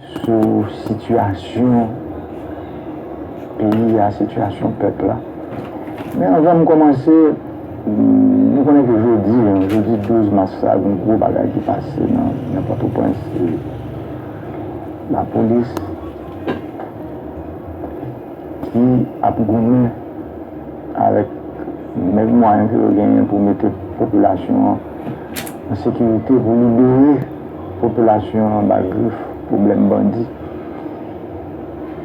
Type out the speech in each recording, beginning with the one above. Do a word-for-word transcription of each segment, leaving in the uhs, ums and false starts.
sou sitiyasyon peyi a, sitiyasyon pèp la. Men anvan m kòmanse, nou konnen ke jodi, jodi douz mas la, gen gwo bagay ki pase nan, nan Pòtoprens. E lapolis ki ap goumen avèk mèg mwayen ke yo genyen pou mete popilasyon an an sekirite, pou libere popilasyon an anba grif pwoblèm bandi.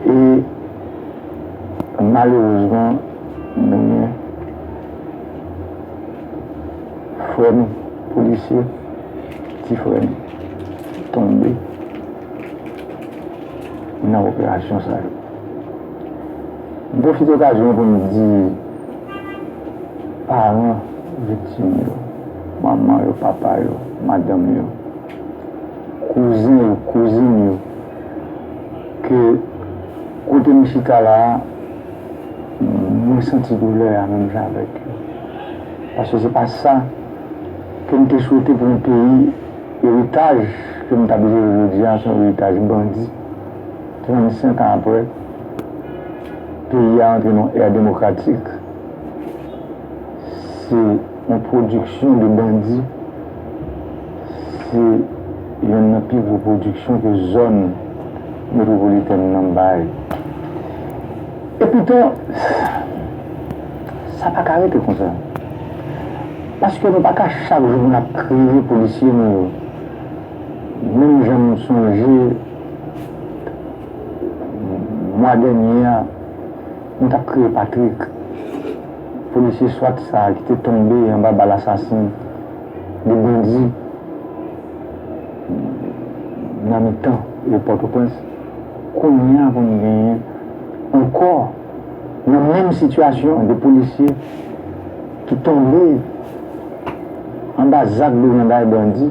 E malerezman, nou gen frè nou, polisye, ti frè nou, tonbe nan operasyon sa yo. M pwofite okazyon an pou m di paran viktim yo, manman yo, papa yo, madanm yo, kouzen yo, kouzin yo, ke kote m chita la a, mwen santi doulè a menm jan avèk yo. Paske se pa sa ke m te swete pou yon peyi. Eritaj ke m t ap jere jodi a, se yon eritaj bandi. Trannsenk an apre, peyi a antre nan ère démocratique. Se yon pwodiksyon de bandi. Se yonn nan pi gwo pwodiksyon ke zòn metwopolitèn nan bay. E poutan, sa pa ka rete konsa. Paske nou pa ka chak jou pou n ap kriye polisye nou yo. Menm jan m sonje mwa dènye a, nou t ap kriye Patrick, polisye swat sa a ki te tonbe anba bal asasen de bandi nan mitan Pòtoprens. Kounye a pou n genyen ankò nan menm sitiyasyon de polisye ki tonbe anba zak briganday bandi.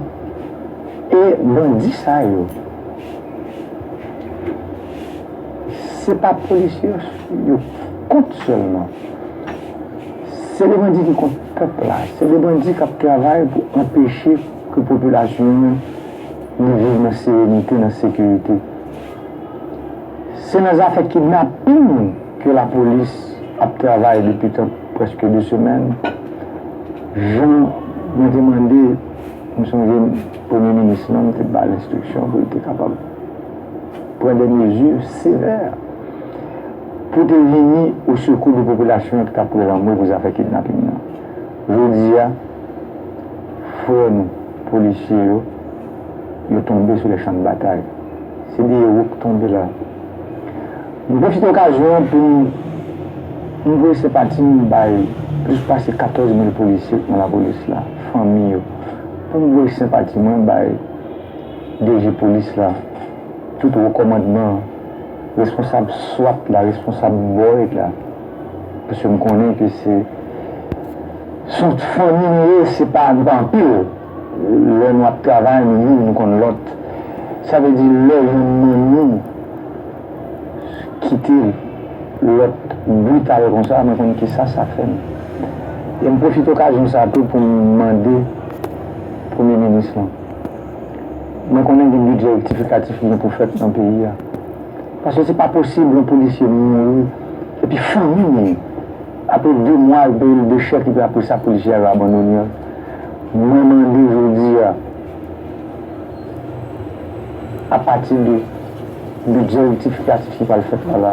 E bandi sa yo, se pa polisye yo kont sèlman. Se de bandi ki kont pèp la. Se de bandi k ap travay pou anpeche ke popilasyon an li viv nan serenite, nan sekirite. Se nan zafè kidnaping ke lapolis ap travay depi tan prèske de semèn. Jan mwen te mande, m sonje premye minis lan, m te ba l enstriksyon pou l te kapab pran de mezi sevè pou te vini o sekou de popilasyon an ki t ap pran lanmò pou zafè kidnaping nan. Jodi a, frè nou, polisye yo, yo tonbe sou le chan de batay. Se de ewo k tonbe la. M pwofite okazyon an pou m, m voye senpati m bay plis pase katòz mil polisye k nan lapolis la, fanmi yo. Pou m voye senpati mwen bay D G polis la, tout wo kòmandman, responsab swat la, responsab bòy la. Paske m konnen ke se, se yon fanmi nou ye, se pa, nou pa anpil. Lè nou ap travay, nou youn, nou konn lòt. Sa vle di, lè yonn nan nou kite lòt brital konsa, mwen konn kisa sa fè m. E m pwofite okazyon sa tou pou m mande Premye Minis lan. Mwen konnen gen bidjè rektifikatif ki gen pou fèt nan peyi a. Paske se pa posib yon polisye mouri epi fanmi li, apre de mwa, l peye l de chèk, epi apre sa, polisye a yo abandone l. Mwen mande jodi a, apati de bidjè rektifikatif ki pral fèt la la,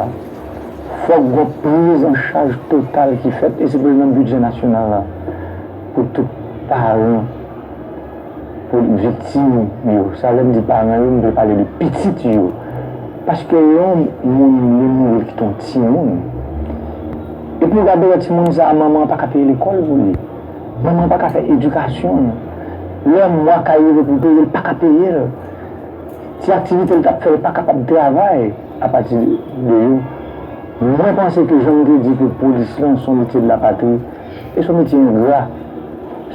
fòk gon priz an chaj total ki fèt, e se pou nan bidjè nasyonal la, pou tout paran pou viktim yo. Sa lè m di paran yo, m vle pale de pitit yo. Paske yon moun li mouri, li kite yon timoun. Epi w gade wè timoun sa a, manman an pa ka peye lekòl pou li. Manman an pa ka fè edikasyon l. Lè mwa kay rive pou peye, l pa ka peye l. Ti aktivite l t ap fè, l pa kapab travay apati de yo. Mwen panse ke jan m te di ke polis lan se yon metye de la patri, e se yon metye engra.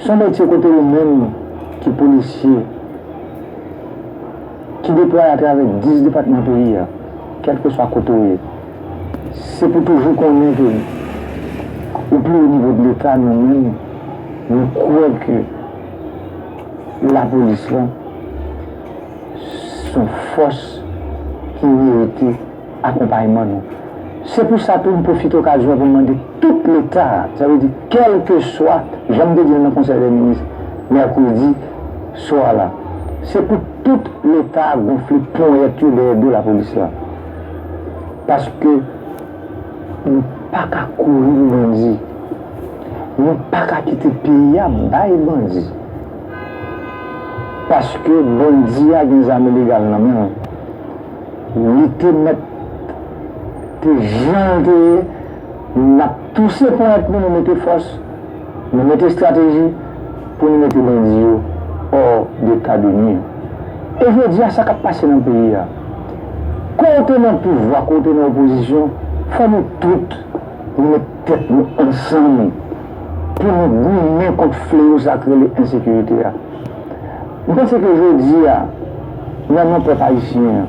Se yon metye kote ou menm ki polisye, ki deplwaye atravè dis depatman peyi a, kèlkeswa kote w ye, se pou toujou konnen ke o pli wo nivo de Leta, nou menm, nou kwè ke lapolis lan se yon fòs ki merite akonpayman nou. Se pou sa tou m pwofite okazyon an pou m mande tout Leta, sa vle di kèlkeswa, jan m te di l nan Konsèy dè Minis mèkredi swa la, se pou tout Leta gonfle ponyèt yo dèyè do lapolis la. Paske nou pa ka kouri pou bandi. Nou pa ka kite peyi a bay bandi. Paske bandi a gen zam ilegal nan men l. Li te mèt te jan l te ye, n ap touse ponyèt nou, nou mete fòs, nou mete estrateji pou nou mete bandi yo hors d'état de nuire. E jodi a, sa k ap pase nan peyi a, ke w te nan pouvwa, ke w te nan opozisyon, fò nou tout nou met tèt nou ansanm pou nou goumen kont fleyo sa k rele ensekirite a. M panse ke jodi a, nan non pèp ayisyen an,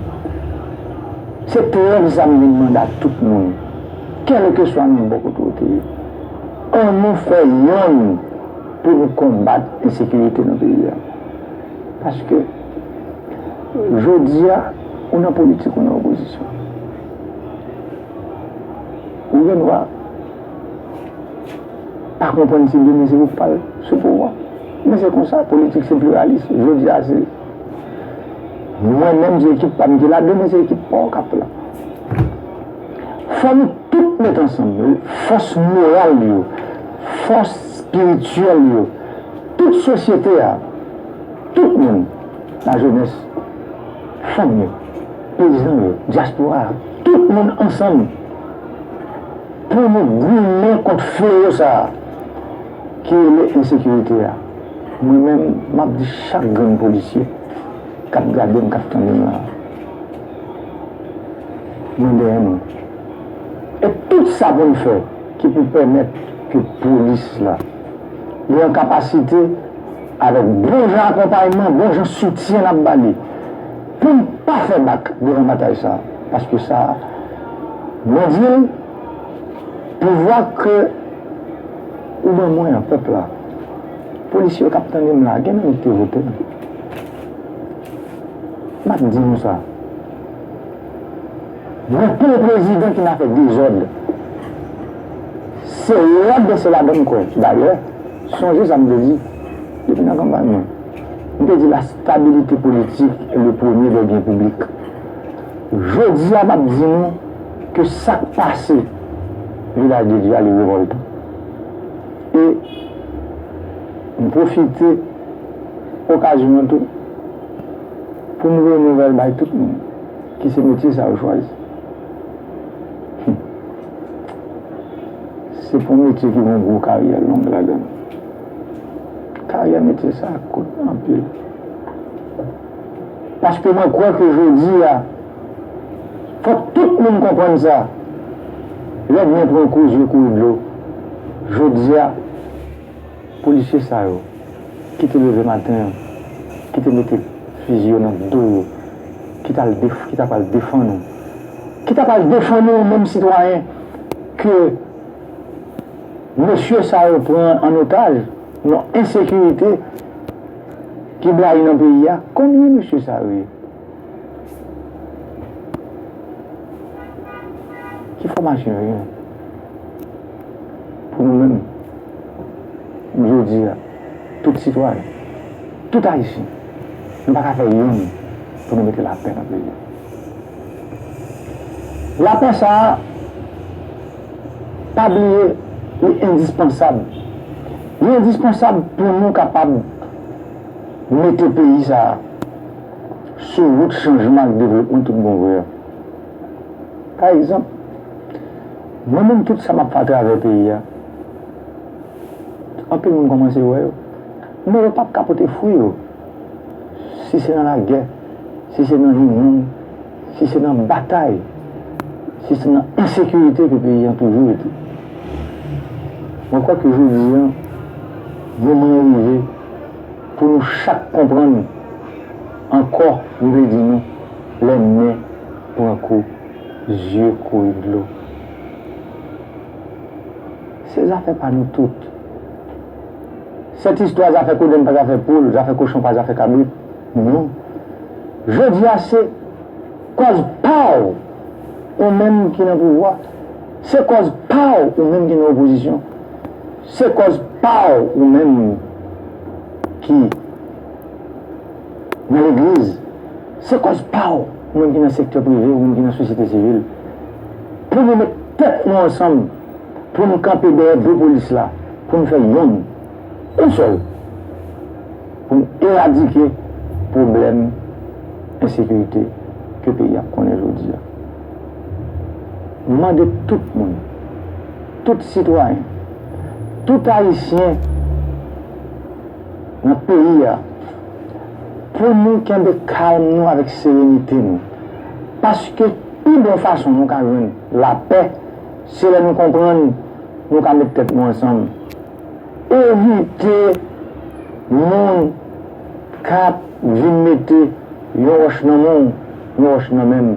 se trè sa m vin mande a tout moun, kèlkeswa nan bò kote w te ye, ann nou fè yonn pou nou konbat ensekirite nan peyi a. Paske jodi a, ou nan politik, ou nan opozisyon. Ou gen dwa pa konprann si demen se ou k pral sou pouvwa. Men se konsa, politik se pliralis. Jodi a se mwen menm, se ekip pa m ki la, demen se ekip pa w k ap la. Fò nou tout met ansanm, fòs moral yo, fòs espirityèl yo, tout sosyete a, tout moun, lajenès, fanm yo, peyizan yo, dyaspora a, tout moun ansanm pou nou goumen kont fleyo sa a ki rele ensekirite a. Mwen menm, m ap di chak grenn polisye k ap gade m, k ap tande m la, mwen dèyè nou. E tout sa pou n fè ki pou pèmèt ke polis la li an kapasite, avèk bon jan akonpayman, bon jan soutyen n ap ba li, pou n pa fè bak devan batay sa a. Paske sa a, mwen di l, pouvwa ke ou ban mwen an, pèp la, polisye yo k ap tande m la, gen nan yo ki te vote m. M ap di nou sa. Mwen pa yon prezidan ki nan fè dezòd. Se lòd, se ladan m kwè. Dayè, sonje sa m te di depi nan kanpay mwen. M te di la stabilité politique est le premier des biens publics. Jodi a, m ap di nou ke sa k pase Vilaj de Dye a, li revòltan. E m pwofite okazyon an tou pou m voye nouvèl bay tout moun ki se metye sa yo chwazi. Hmm. Se pa yon metye ki gen yon gwo karyè long ladan l. Karyè metye sa a kout anpil. Paske mwen kwè ke jodi a, fòk tout moun konprann sa. Lè byen pran kou, zye kouri dlo. Jodi a, polisye sa yo ki te leve maten an, ki te mete fizi yo nan do yo, ki t al def-, ki ta pral defann ou, ki ta pral defann ou menm sitwayen ke mesye sa yo pran an otaj nan ensekirite ki blayi nan peyi a. Konbyen mesye sa yo ye? Ki fòmasyon yo gen pou nou menm? Jodi a, tout sitwayen, tout Ayisyen, nou pa ka fè yonn pou nou mete lapè nan peyi a. Lapè sa a, pa bliye, li endispansab. Li endispansab pou nou kapab mete peyi sa a sou wout chanjman ak devlopman tout bon vre a. Pa egzanp, mwen menm, tout sa m ap fè atravè peyi a, anpil moun kòmanse wè yo, men yo p ap ka pote fwi yo. Si se nan lagè, si se nan henanm, si se nan batay, si se nan ensekirite ke peyi a toujou rete. Mwen kwè ke jodi a, moman an rive pou nou chak konprann ankò, m vle di nou, lè nen pran kou, zye kouri dlo. Se zafè pa nou tout. Sèt istwa zafè kodenn pa zafè poul, zafè kochon pa zafè kabrit, non. Jodi a se kòz pa w, ou menm ki nan pouvwa. Se kòz pa w, ou menm ki nan opozisyon. Se kòz pa w, ou menm ki nan legliz. Se kòz pa w, ou menm ki nan sektè prive, ou menm ki nan sosyete sivil. Pou nou met tèt nou ansanm, pou n kanpe dèyè do polis la, pou n fè yonn, yon sèl, pou n eradike pwoblèm ensekirite ke peyi a konnen jodi a. M mande tout moun, tout sitwayen, tout Ayisyen nan peyi a, pou nou kenbe kalm nou avèk serenite nou. Paske pi bon fason nou ka jwenn lapè, se lè nou konprann nou ka met tèt nou ansanm. Evite moun k ap vin mete yon wòch nan men w, yon wòch nan men m,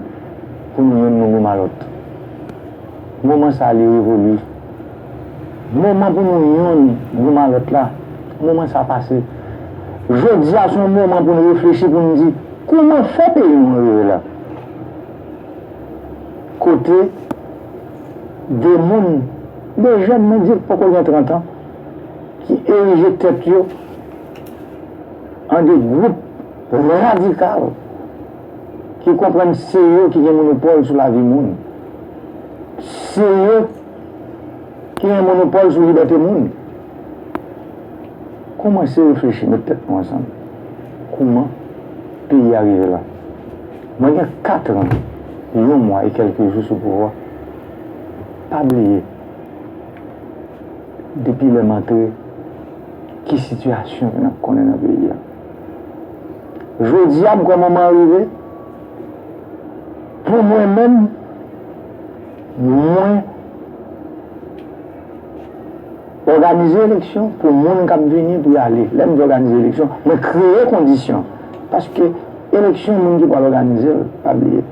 pou nou yonn nou goumen lòt. Moman sa a, li revoli. Moman pou nou yonn goumen lòt la, moman sa a pase. Jodi a, se yon moman pou n reflechi, pou n di, kòman fè peyi nou rive la? Kote de moun, de jèn, mwen di, poko gen trant an, ki erije tèt yo an de gwoup radikal, ki konprann se yo ki gen monopòl sou lavi moun. Se yo ki gen monopòl sou libète moun. Kòmanse reflechi, met tèt nou ansanm. Kòman peyi a rive la? Mwen gen kat an, yon mwa e kèlke jou sou pouvwa. Pa bliye, depi lè m antre, ki sitiyasyon ke n ap konnen nan peyi a. Jodi a, m kwè moman an rive pou mwen menm, mwen òganize eleksyon pou moun k ap vini pou y ale. Lè m di òganize eleksyon, mwen kreye kondisyon. Paske eleksyon, moun ki pral òganize l, pa bliye,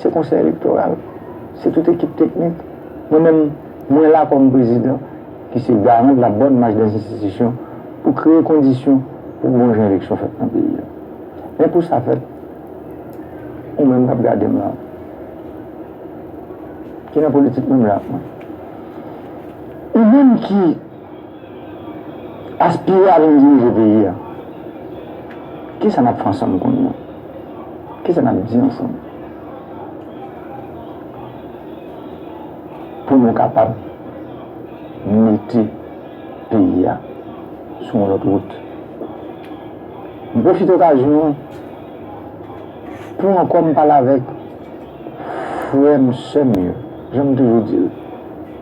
se konsèy elektoral, se tout ekip teknik. Mwen menm, mwen la kòm prezidan ki se garan de la bonne marche des institutions, pou kreye kondisyon pou bon jan eleksyon fèt nan peyi a. Men pou sa fèt, ou menm k ap gade m la, ki nan politik menm jan ak mwen, ou menm ki aspire a vin dirije peyi a, kisa n ap fè ansanm kounye a? Kisa n ap di ansanm? Pou nou kapab mete peyi a sou yon lòt wout. M pwofite okazyon an pou ankò m pale avèk frè m, sè m yo, jan m toujou di l,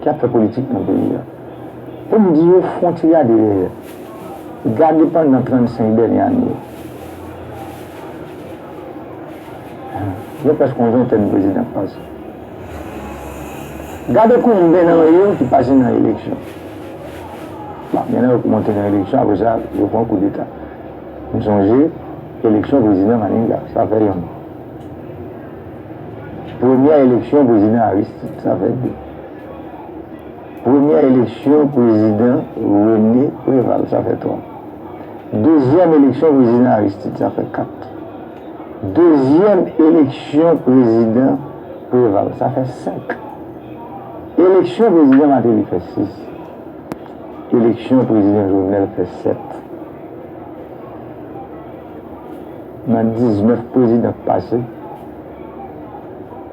ki ap fè politik nan peyi a, pou m di yo fè yon ti gade dèyè. Gade pandan trannsenk dènye ane yo. Gen prèske yon ventèn prezidan k pase. Gade konbyen nan yo ki pase nan eleksyon. Bon, gen nan yo ki monte nan eleksyon, apre sa, yo pran koudeta. M sonje eleksyon prezidan Manigat, sa fè yonn. Premyè eleksyon prezidan Aristide, sa fè de. Premyè eleksyon prezidan René Préval, sa fè twa. Dezyèm eleksyon prezidan Aristide, sa fè kat. Dezyèm eleksyon prezidan Préval, sa fè senk. Eleksyon prezidan Martelly fè sis. Eleksyon prezidan Jovenel fè sèt. Nan diznèf prezidan k pase,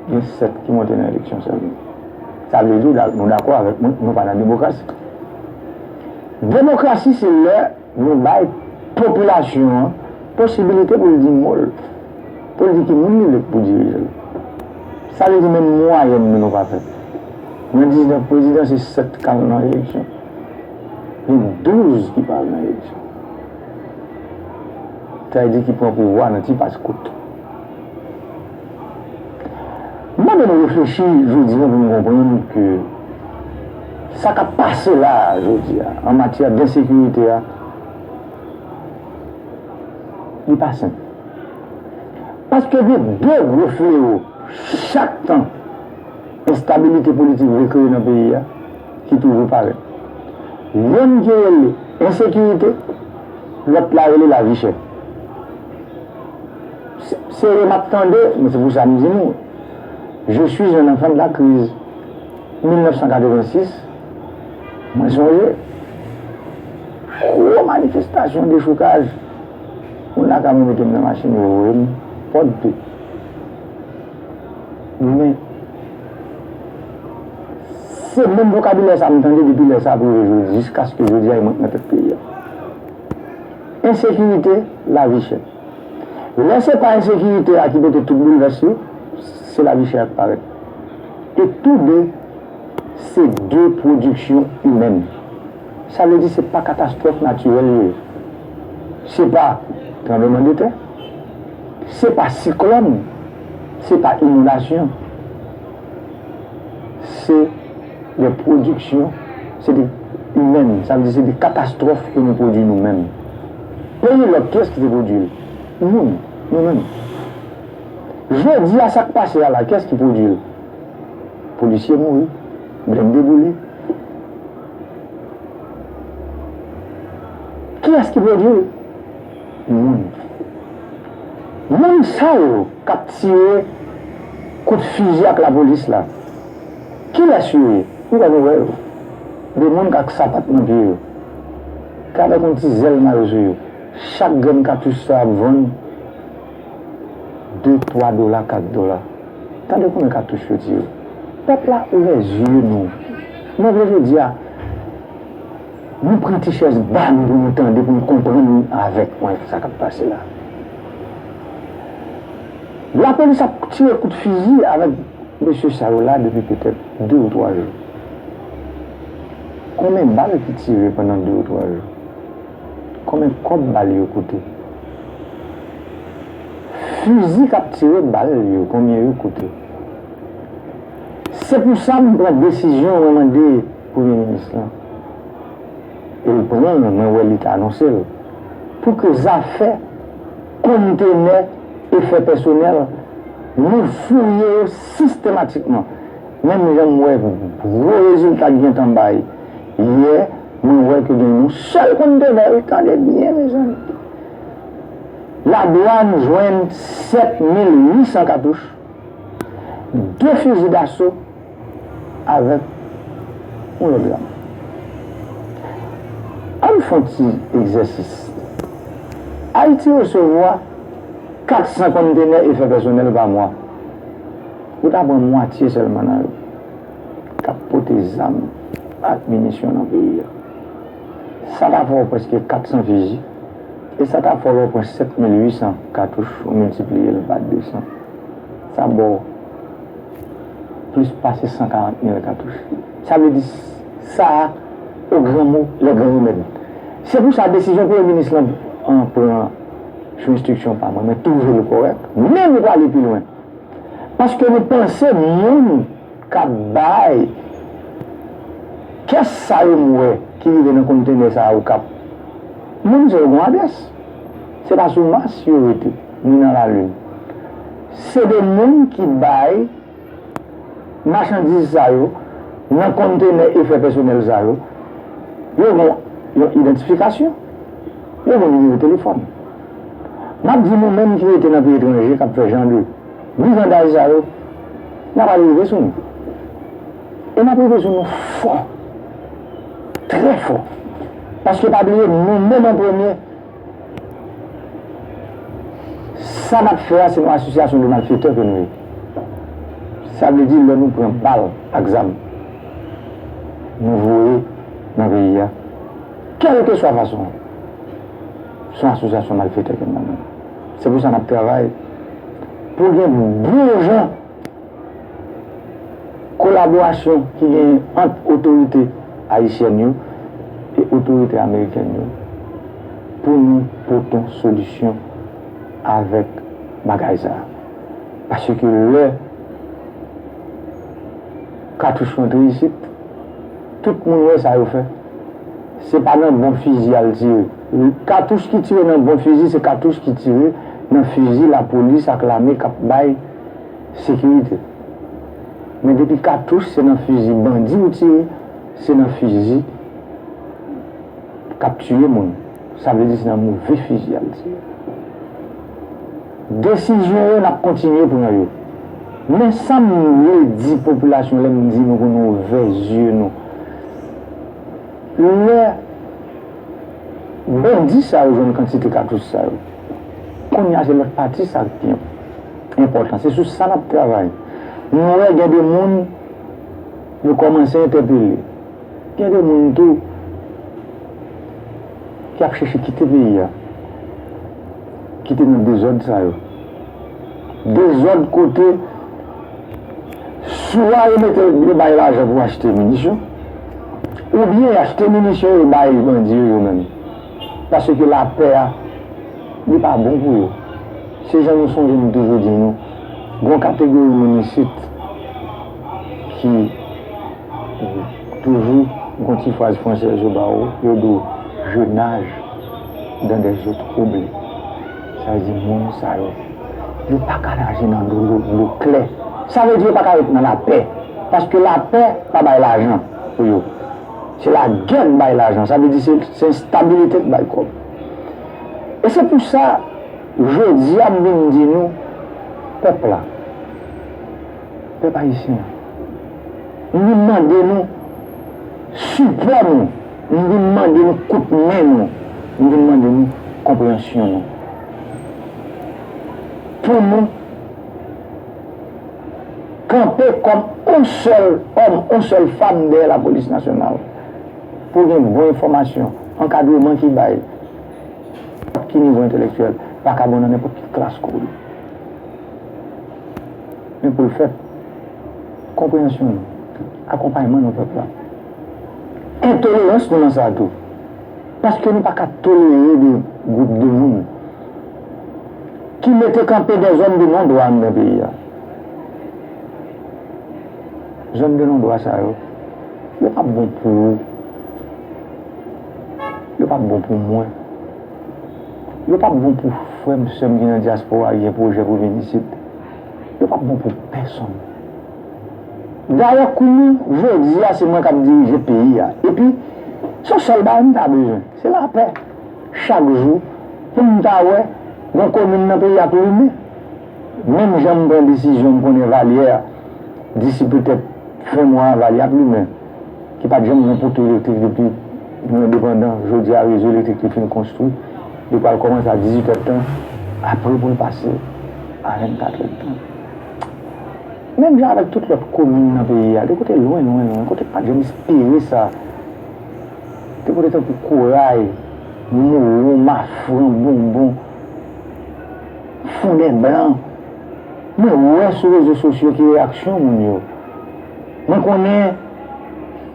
gen sèt ki monte nan eleksyon sèlman. Sa vle di, nou dakò avèk mwen, nou pa nan demokrasi. Demokrasi, se lè nou bay popilasyon an posibilite pou l di mo l, pou l di ki moun li vle pou dirije l. Sa vle di menm mwayèn nou, nou pa fè. Nan diznèf prezidan, se sèt k al nan eleksyon. Gen douz ki pa al nan eleksyon. Sa vle di ki pran pouvwa nan ti paskout. M mande nou reflechi jodi a pou nou konprann ke sa k ap pase la a jodi a, an matyè d ensekirite a, li pa senp. Paske gen de gwo flewo chak tan enstabilite politik vle kreye nan peyi a, ki toujou parèt. Yonn ki rele ensekirite, lòt la rele lavi chè. Se, se yo m ap tande, men se pou sa m di nou. Je suis un enfant de la crise. Mil nèf san katrevensis, mwen sonje gwo manifestasyon dechoukaj. Moun lakay mwen mete m nan machin, yo voye m Pòdpe. Men, se menm vokabilè sa m tande depi lè sa pou rive jodi, jiskaske jodi a e mwen k nan tèt peyi a. Ensekirite, lavi chè. Lè se pa ensekirite a ki pote tout boulvès yo, se lavi chè a k parèt. E tou de, se de pwodiksyon imèn. Sa vle di se pa katastwòf natirèl yo ye. Se pa tranblemanntè, se pa siklòn, se pa inondasyon. Se de pwodiksyon, se de imèn, sa vle di se de katastwòf ke nou pwodui nou menm. Peyi lòt, kiyès ki te pwodui l? Moun, nou menm. Jodi a, sa k pase a la, kiyès ki pwodui l? Polisye mouri, blende boule. Kiyès ki pwodui l? Moun. Moun sa yo k ap tire kout fizi ak lapolis la, kilès yo ye? Ou wè nou wè yo. De moun k ak sapat nan pye yo. K avèk yon ti zèl mayo sou yo. Chak grenn katouch sa ap vann de, twa dola, kat dola. Tande konbyen katouch yo tire. Pèp la ouvè zye nou. Mwen vle jodi a, nou pran ti chèz ba nou pou nou tande, pou nou konprann avèk mwen sa k ap pase la. Lapolis ap tire kout fizi avèk mesye sa yo la depi petèt de ou twa jou. Konbyen bal ki tire pandan de ou twa jou? Konbyen kòb bal yo koute? Fizi k ap tire bal yo, konbyen yo koute? Se pou sa m pran desizyon, mwen mande Premye Minis lan. E l pran l, mwen wè li te anonse l. Pou ke zafè kontenè efè pèsonèl, nou fouye yo sistematikman. Menm jan m wè gwo rezilta k gentan bay yè, mwen wè ke gen yon sèl kontenè, wi, tande byen, mezanmi. Ladwàn jwenn sèt mil uit san katouch, de fizi daso avèk yon lòt zam. Ann fè yon ti egzèsis. Ayiti resevwa kat san kontenè efè pèsonèl pa mwa. Ou ta pran mwatye sèlman nan yo k ap pote zam ak minisyon nan peyi a. Sa ta fè w prèske kat san fizi, e sa ta fè w pran sèt mil uit san katouch, ou miltipliye l pa de san. Sa ba w plis pase san karant mil katouch. Sa vle di, sa a, o gran mo, lè gran remèd. Se pou sa, desizyon Premye Minis lan an pran sou enstriksyon pa mwen, mwen twouve l kòrèk, men nou prale pi lwen. Paske nou panse moun k ap bay kès sa yo m wè ki rive nan kontenè sa yo k ap, moun sa yo gen adrès. Se pa sou Mas yo rete, ni nan Lalin. Se de moun ki bay machandiz sa yo nan kontenè efè pèsonèl sa yo. Yo gen yon idantifikasyon. Yo gen nimewo telefòn. M ap di nou menm ki rete nan peyi etranje, k ap fè jan de brigandaj sa yo, n ap al rive sou nou. E n ap rive sou nou fò. Trè fò. Paske pa bliye, nou menm an premye, sa n ap fè a, se yon asosyasyon de malfetè ke nou ye. Sa vle di, lè nou pran bal ak zam, nou voye nan peyi a, kèlkeswa fason, se yon asosyasyon malfetè ke nou ye. Se pou sa n ap travay pou gen bon jan kolaborasyon ki genyen ant otorite ayisyèn yo e otorite amerikèn yo pou nou pote yon solisyon avèk bagay sa a. Paske lè katouch rantre isit, tout moun wè sa yo fè. Se pa nan bon fizi y al tire. Katouch ki tire nan bon fizi, se katouch ki tire nan fizi lapolis ak lame k ap bay sekirite. Men depi katouch se nan fizi bandi ou tire, se nan fizi k ap tiye moun. Sa vle di se nan move fizi y al tire. Desizyon yo, n ap kontinye pran yo. Men sa m vle di popilasyon lè m di nou pou nou ouvè zye nou. Lè bandi sa yo jwenn kantite katouch sa yo, kounye a se lòt pati sa k pi enpòtan. Se sou sa n ap travay. Nou wè gen de moun yo kòmanse entèpele. Gen de moun tou ki ap chèche kite peyi a, kite nan dezòd sa yo. Dezòd kote swa yo mete, yo bay lajan pou achte minisyon, oubyen y achte minisyon yo bay bandi yo, yo menm. Paske lapè a, li pa bon pou yo. Se jan nou sonje m toujou di nou, gon kategori moun isit ki toujou gon ti fraz fransèz yo ba ou, yo di w, je nage dans des eaux troublées. Sa vle di moun sa yo, yo pa ka naje nan dlo, dlo klè. Sa vle di yo pa ka ret nan lapè. Paske lapè pa bay lajan pou yo. Se lagè k bay lajan. Sa vle di se, se enstabilite k bay kòb. E se pou sa, jodi a, m vin di nou, pèp la, pèp ayisyen an, m vin mande nou sipò nou, m vin mande nou kout men nou, m vin mande nou konpreyansyon nou. Pou nou kanpe kòm yon sèl òm, yon sèl fanm dèyè lapolis nasyonal. Pou gen bon enfòmasyon, ankadreman ki bay, nenpòt ki nivo entèlektyèl, vakabon nan nenpòt ki klas kou li. Men pou l fèt, konpreyansyon nou, akonpayman nou pèp la, entolerans nou nan sa tou. Paske nou pa ka tolere de gwoup de moun ki mete kanpe de zòn de non dwa anndan peyi a. Zòn de non dwa sa yo, yo p ap bon pou ou. Yo p ap bon pou mwen. Yo p ap bon pou frè m, sè m ki nan dyaspora, ki gen pwojè pou vin isit. Yo p ap bon pou pèsonn. Dayè, kounye a, jodi a, se mwen k ap dirije peyi a. Epi, se yon sèl bagay m ta bezwen, se lapè. Chak jou, pou m ta wè yon komin nan peyi a k limen. Menm jan m pran desizyon m konnen Valyè, disi petèt fen mwa a, Valyè ap limen. Ki pa t janm gen poto elektrik depi nou endepandan. Jodi a, rezo elektrik li fin konstwi. Li pral kòmanse a dizuit èdtan, apre pou l pase a vennkat èdtan. Menm jan avèk tout lòt komin nan peyi a, de kote lwen, lwen, lwen, kote k pa t janm espere sa. De kote tankou Koray, Mowon, Mafran, Bonbon, Fondèblan. Mwen wè sou rezo sosyo ki reyaksyon moun yo. Mwen konnen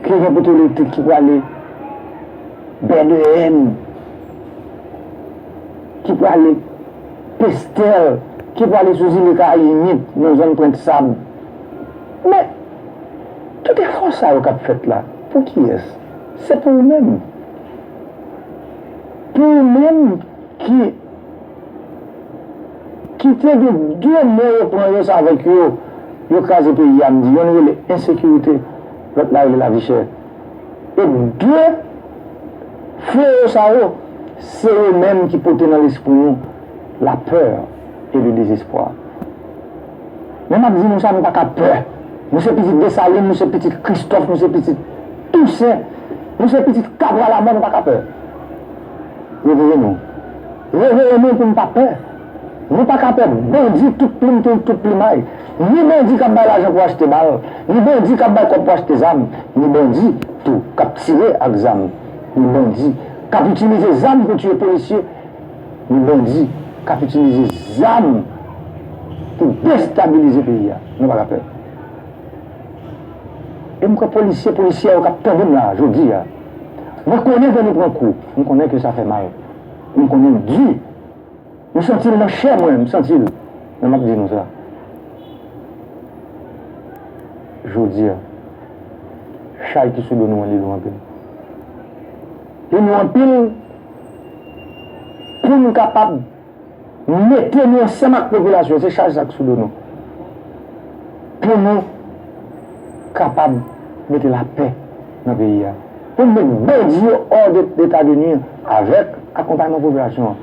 ke gen poto elektrik ki prale Bèdeyèn, ki prale Pestèl, ki prale sou zile Kayimit, nan zòn Pwent Sab. Men, tout efò sa yo k ap fèt la, pou kiyès? Se pou ou menm. Pou ou menm ki, ki te gen de mo yo pran yo, se avèk yo, yo kraze peyi a, m di, yonn rele ensekirite, lòt la rele lavi chè. E de fleyo sa yo, se yo menm ki pote nan lespri nou lapè e le dezespwa. Men m ap di nou sa, nou pa ka pè. Nou se pitit Desalin, nou se pitit Kristòf, nou se pitit Tousen, nou se pitit Kabral Amò, nou pa ka pè. Reveye nou. Reveye nou pou n pa pè. Nou pa ka pè bandi tout plim, tout, tout plimay. Ni bandi k ap bay lajan pou achte bal, ni bandi k ap bay kòb pou achte zam, ni bandi tou k ap tire ak zam, ni bandi k ap itilize zam pou tiye polisye, ni bandi k ap itilize zam pou destabilize peyi a. Nou pa ka pè. E m kwè polisye, polisyè yo k ap tande m la jodi a, mwen konnen ke nou pran kou. M konnen ke sa fè mal. M konnen l di. M santi l nan chè mwen, m santi l. Men m ap di nou sa. Jodi a, chay ki sou do nou an, li lou anpil. Li lou anpil pou n kapab mete nou ansanm ak popilasyon, se chaj sa k sou do nou. Pou nou kapab mete lapè nan peyi a. Pou n met bandi yo hors de, d'état de nuire avèk akonpayman popilasyon an.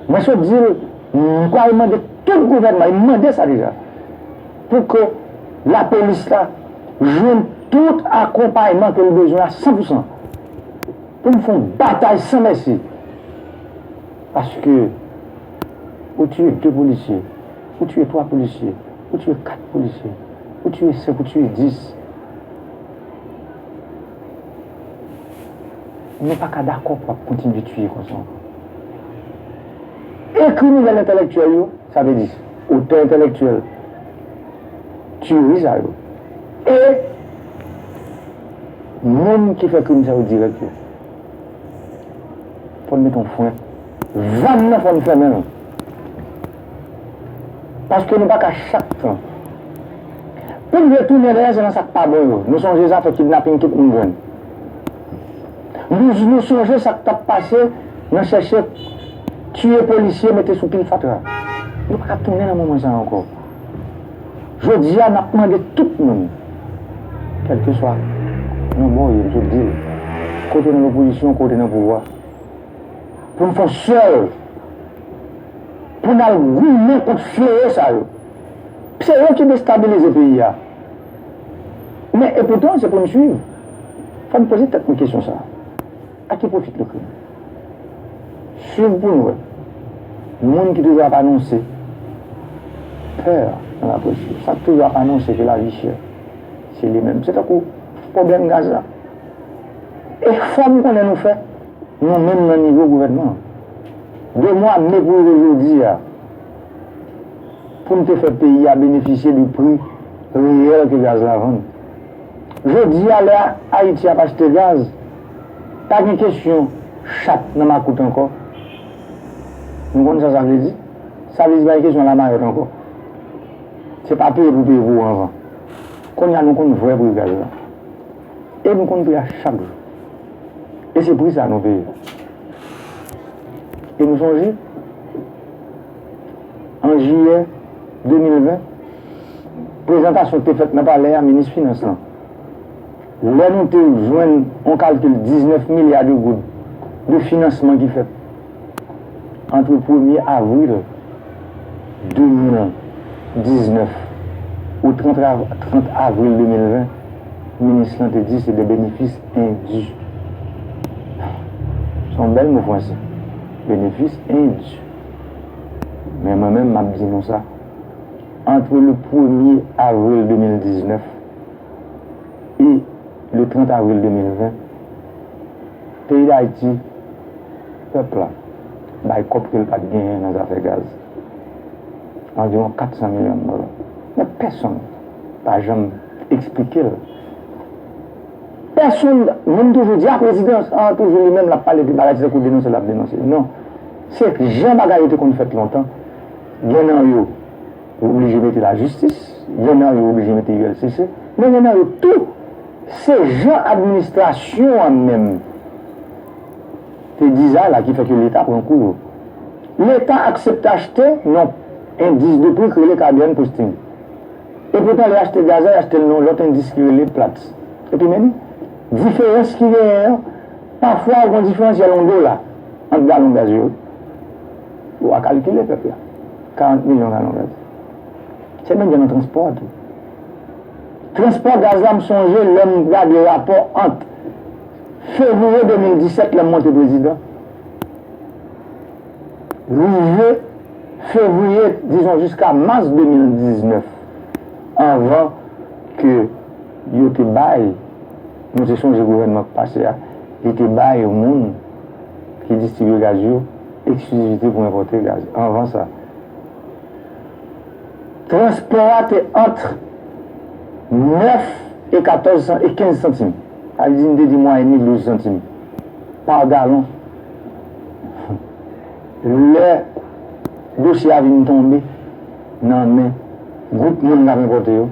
Mwen sot di l, m pral mande tout gouvènman, e m mande sa deja. Pou ke lapolis la jwenn tout akonpayman ke l bezwen a san pou san. Pou n fè yon batay san mèsi. Paske ou tiye de polisye, ou tiye twa polisye, ou tiye kat polisye, ou tiye senk, ou tiye dis. Nou pa ka dakò pou ap kontinye tiye konsa ankò. E kriminèl entèlektyèl yo, sa vle di otè entèlektyèl tiyeri sa yo, e moun ki fè krim sa yo dirèk yo. Fò n mete yon fren. Vag nan fò n fèmen l. Paske nou pa ka chak tan. Pou n retounen dèyè, se nan sa k pa bon yo. Nou sonje zafè kidnaping tout moun jwenn. Nou, nou sonje sa k t ap pase nan chèche tiye polisye, mete sou pil fatra. Nou pa ka tounen nan moman sa a ankò. Jodi a, n ap mande tout moun, kèlkeswa nan bò w ye, m sot di l, kote w nan lopozisyon, kote w nan pouvwa, pou n fè yon sèl, pou n al goumen kont fleyo sa yo. Se yo ki destabilize peyi a. Men, epoutan, se pou n swiv. Fò n poze tèt nou kesyon sa a. A ki pwofit le krim? Swiv pou n wè. Moun ki toujou ap anonse pè nan laprès yo, sa k toujou ap anonse ke lavi chè, se li menm. Se tankou pwoblèm gaz la. E fò m konnen nou fè, nou menm nan nivo gouvènman an. De mwa me pou rive jodi a, pou n te fè peyi a benefisye de pri reyèl ke gaz la vann. Jodi a, lè Ayiti ap achte gaz, pa gen kesyon chat nan makout ankò. Nou konn sa sa vle di? Sa vle di pa gen kesyon lamayòt ankò. Se pa peye pou peye pou ou anvan. Kounye a nou konn vrè pri gaz la. E nou konn pri a chak jou. E se pri sa nou peye. E nou sonje, an jiyè de mil ven, prezantasyon ki te fèt nan palè a, minis finans lan, lè nou te jwenn yon kalkil diznèf milya de goud de finansman ki fèt ant premye avril de mil diznèf ou trant av-, trant avril de mil ven, minis lan te di se de benefis endu. Se yon bèl mo franse. Benefis endu. Men mwen menm, m ap di nou sa. Ant le premye avril de mil diznèf e le trant avril de mil ven, peyi Dayiti, pèp la, bay kòb ke l pa t genyen nan zafè gaz. Anviwon kat san milyon dola. Men pèsonn pa janm eksplike l. Pèsonn, moun toujou di, a, prezidan an toujou li menm l ap pale de bagay, se tankou denonse l ap denonse. Non. Se jan bagay yo te konn fèt lontan. Gen nan yo, ou oblije mete lajistis, gen nan yo oblije mete U L C C, men gen nan yo tou, se jan administrasyon an menm te dizay la ki fè ke Leta pran kou yo. Leta aksepte achte yon endis de pri ki rele Caribbean Posting. Epoutan, lè y achte gaz la, y achte l nan yon lòt endis ki rele Platts. Epi men li, diferans ki genyen an, pafwa ou gen diferansyèl yon dola ant galon gaz yo. Ou a kalkile, pèp la. Karant milyon galon gaz. Se menm jan nan transpò a tou. Transpò gaz la, m sonje lè m gade rapò ant fevriye de mil disèt, lè m monte prezidan, rive fevriye, dizon, jiska mas de mil diznèf, anvan ke yo te bay, nou te sonje gouvènman k pase a, li te bay moun ki distribye gaz yo eksklizivite pou enpòte gaz. Anvan sa, transpò a te ant nèf e katòz san, e kenz santim. Sa vle di, n te di mwayèn li douz santim pa galon. Lè dosye a vin tonbe nan men gwoup moun k ap enpòte yo,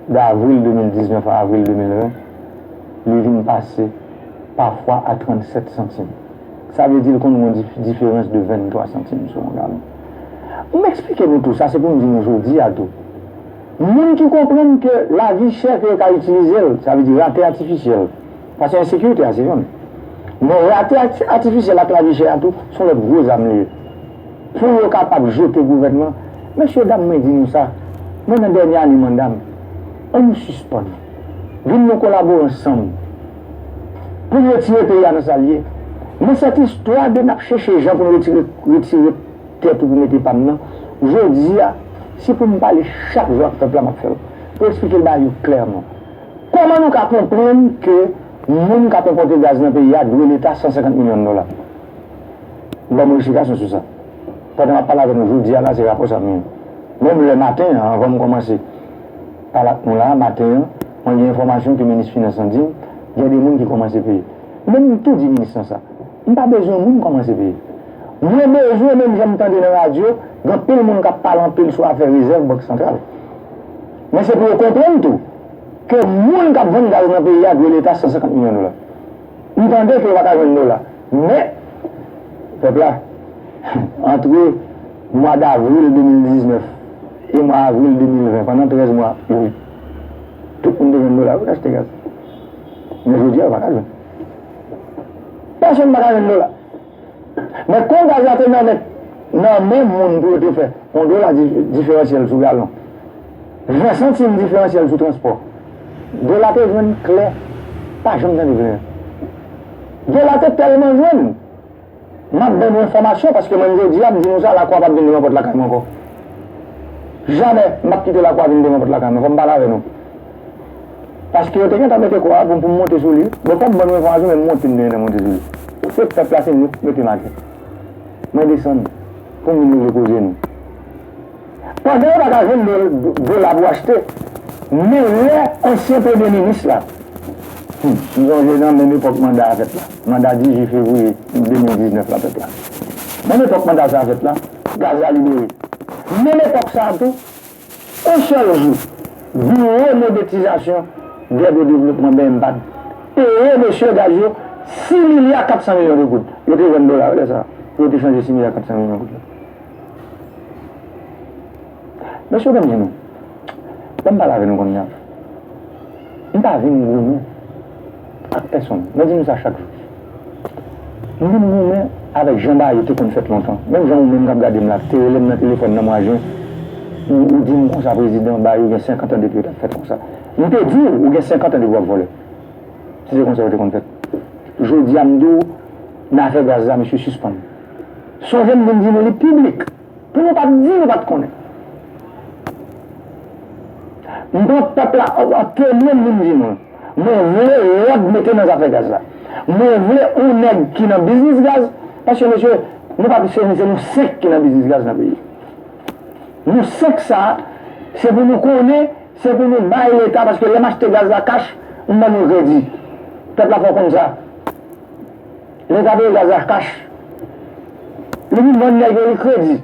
de avril de mil diznèf a avril de mil ven, li vin pase pafwa a trannsèt santim. Sa vle di l konn gen yon dif-, diferans de venntwa santim sou yon galon. M eksplike nou tou sa, se pou m di nou jodi a tou. Moun ki konprann ke lavi chè ke yo ka itilize l, sa vle di rate atifisyèl, paske ensekirite a se youn. Men rate ati-, atifisyèl ak lavi chè a tou, se yon lòt gwo zam li ye. Pou yo kapab jete gouvènman, mesye dam, mwen di nou sa, Mwen nan dènye ane manda m. Ann nou sispann. Vin nou kolabore ansanm pou n retire peyi a nan sa l ye. Men sèt istwa de n ap chèche jan pou n retire, retire tè tou pou mete pa m nan, jodi a, si pou m pale chak jou ak pèp la, m ap fè l. Pou eksplike l ba yo klèman. Kòman nou ka konprann ke moun k ap enpòte gaz nan peyi a dwe Leta san senkant milyon dola? Ban mwen eksplikasyon sou sa. Pandan m ap pale avè nou jodi a la, se rapò sa m gen. Menm lè maten an, anvan m kòmanse pale ak nou la, maten an, mwen gen enfòmasyon ke minis finans lan di m, gen de moun ki kòmanse peye. Men m tou di minis lan sa. M pa bezwen moun kòmanse peye. Mwen bezwen, menm jan m tande nan radyo, gen anpil moun k ap pale anpil sou afè rezèv Bank Santral. Men se pou yo konprann tou, ke moun k ap vann gaz nan peyi a dwe Leta san senkant milyon dola. M tande ke yo pa ka jwenn dola. Men, pèp la, antre mwa davril de mil diznèf e mwa avril de mil ven, pandan trèz mwa, wi, tout moun te jwenn dola pou yo achte gaz. Men jodi a, yo pa ka jwenn. Pèsonn pa ka jwenn dola. Men kon gaz la te nan men, nan men moun pou yo te fè yon dola di-, diferansyèl sou galon, ven santim diferansyèl sou transpò, dola te jwenn klè, pa janm tande plenyen. Dola te tèlman jwenn, m ap ban nou enfòmasyon, paske mwen jodi a, m di nou sa, lakwa p ap vin devan pòt lakay mwen ankò. Jamè m ap kite lakwa vin devan pòt lakay mwen, fò m pale avè nou. Paske yo te gentan mete kwa a pou, pou m monte sou li. Bon, fò m ban nou enfòmasyon, men m monte, m te gentan monte sou li. Se pèp la, se nou k mete makèt. Mwen desann pou m vin regle koze nou. Pandan yo pa ka jwenn do-, dola pou achte, men lè ansyen premye minis la, hmm, m sonje nan menm epòk manda a fèt la, manda dizuit fevriye de mil diznèf la fèt la. Menm epòk manda sa a fèt la, gaz la libere. Menm epòk sa a tou, yon sèl jou, Biwo Modètizasyon Dèt e Devlopman, B M PAD, peye mesye gaz yo sis milya kat san milyon de goud. Yo te vann dola yo lè sa a, pou yo te chanje sis milya kat san milyon goud la. Mesye, ban m di nou, ban m pale avè nou kounye a. M pa vin goumen ak pèsonn. Mwen di nou sa chak jou. M vin goumen avèk jan bagay yo te konn fèt lontan. Menm jan ou menm k ap gade m la, te rele m nan telefòn nan mwa jen, ou, ou di m konsa, prezidan, bagay yo gen senkant an depi yo t ap fèt konsa. M te di w, ou gen senkant an depi w ap vòlè. Si se konsa yo te konn fèt. Jodi a, m di w, nan afè gaz la, mesye, sispann. Sonje m vin di nou li piblik. Pou nou pa t di nou pa t konnen. M pran pèp la an, an temwen, m vin di nou. Mwen vle lòd mete nan zafè gaz la. Mwen vle yon nèg ki nan biznis gaz, paske mesye, nou pa t se, se nou senk ki nan biznis gaz nan peyi. Nou senk sa, se pou nou konnen, se pou nou bay Leta, paske lè m achte gaz la kach, m ban nou kredi. Pèp la fò konn sa. Leta peye gaz la kach. Li vin vann nèg yo li kredi.